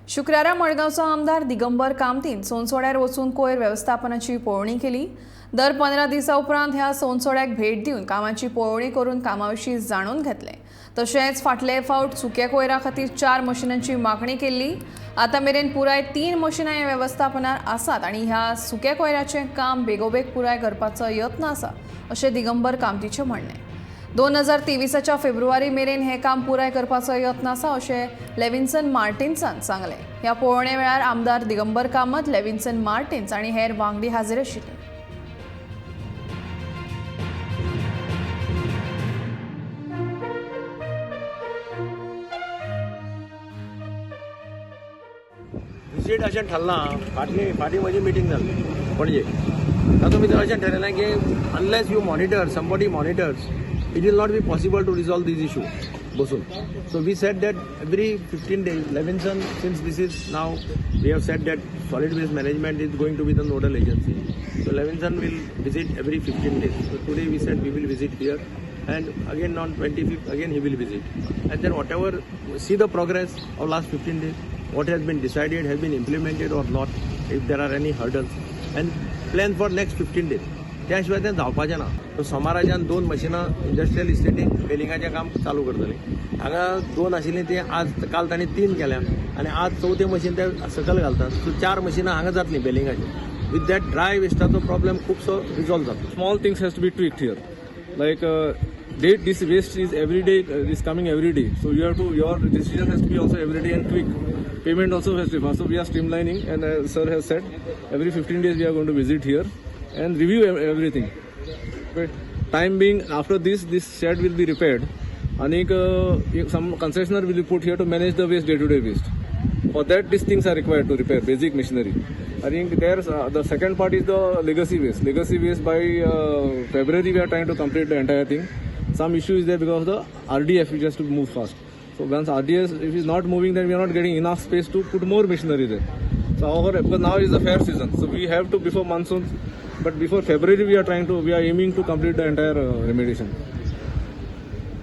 शुक्रारा मडगांवचो आमदार दिगंबर कामतीन सोनसोड्यार वचून कोयर वेवस्थापनाची पळोवणी केली. दर 15 दिसां उपरांत ह्या सोनसोड्याक भेट दिवन कामाची पळोवणी करून कामाविशीं जाणून घेतले. तशेंच फाटले फावट सुक्या कोयरा खातीर 4 मशिनांची मागणी केल्ली. आतां मेरेन पुराय 3 मशिनां ह्या वेवस्थापनार आसात आनी ह्या सुक्या कोयराचें काम बेगोबेग पुराय करपाचो यत्न आसा अशें दिगंबर कामतीचें म्हणणें. 2023च्या फेब्रुवारी मेरेन हें काम पुराय करपाचो यत्न आसा अशें लेविन्सन मार्टिन्सान सांगलें. ह्या पळोवणे वेळार आमदार दिगंबर कामत, लेविन्सन मार्टिन्स आनी हेर वांगडी हाजीर आशिल्ले. विजीट अशें ठरलां, फाटली फाटीं म्हजी मिटींग जाल्ली पणजे, तातूंत भितर अशें ठरयलें की unless you monitor, somebody monitors, it will not be possible to resolve these issue बसून. So we said that every 15 days Levinson, since this is now we have said that solid waste management is going to be the nodal agency, so Levinson will visit every 15 days. So today we said we will visit here and again on 25th again he will visit, and then whatever, see the progress of last 15 days, what has been decided, has been implemented or not, if there are any hurdles, and plan for next 15 days. त्या शिवाय तें जावपाचें ना. So सोमाराच्यान 2 मशिनां industrial इस्टेटीक बेलिंगाचें काम चालू करतलीं. हांगा 2 आशिल्लीं ती आज काल तांणी 3 केल्या आनी आज चवथें मशीन ते सकयल घालतात. सो 4 मशिनां हांगा जातलीं बेलिंगाचीं. विथ that dry वेस्टाचो प्रॉब्लेम खुबसो रिजॉल्व जातलो. Small things has to be tweaked here, like date this waste is every day, is coming every day, so you have to, your decision has to be also every day and quick. Payment also has to be fast. So we are streamlining, and sir has said every 15 days we are going to visit here and review everything. But time being, after this shed will be repaired and some concessionaire will be put here to manage the waste, day to day waste. For that, these things are required to repair basic machinery. I think there's the second part is the legacy waste. Legacy waste by February we are trying to complete the entire thing. Some issue is there because of the RDF, which has to move fast. So once RDF if is not moving, then we are not getting enough space to put more machinery there. So our, because now is the fair season, so we have to before monsoon, but before February we are aiming to complete the entire remediation.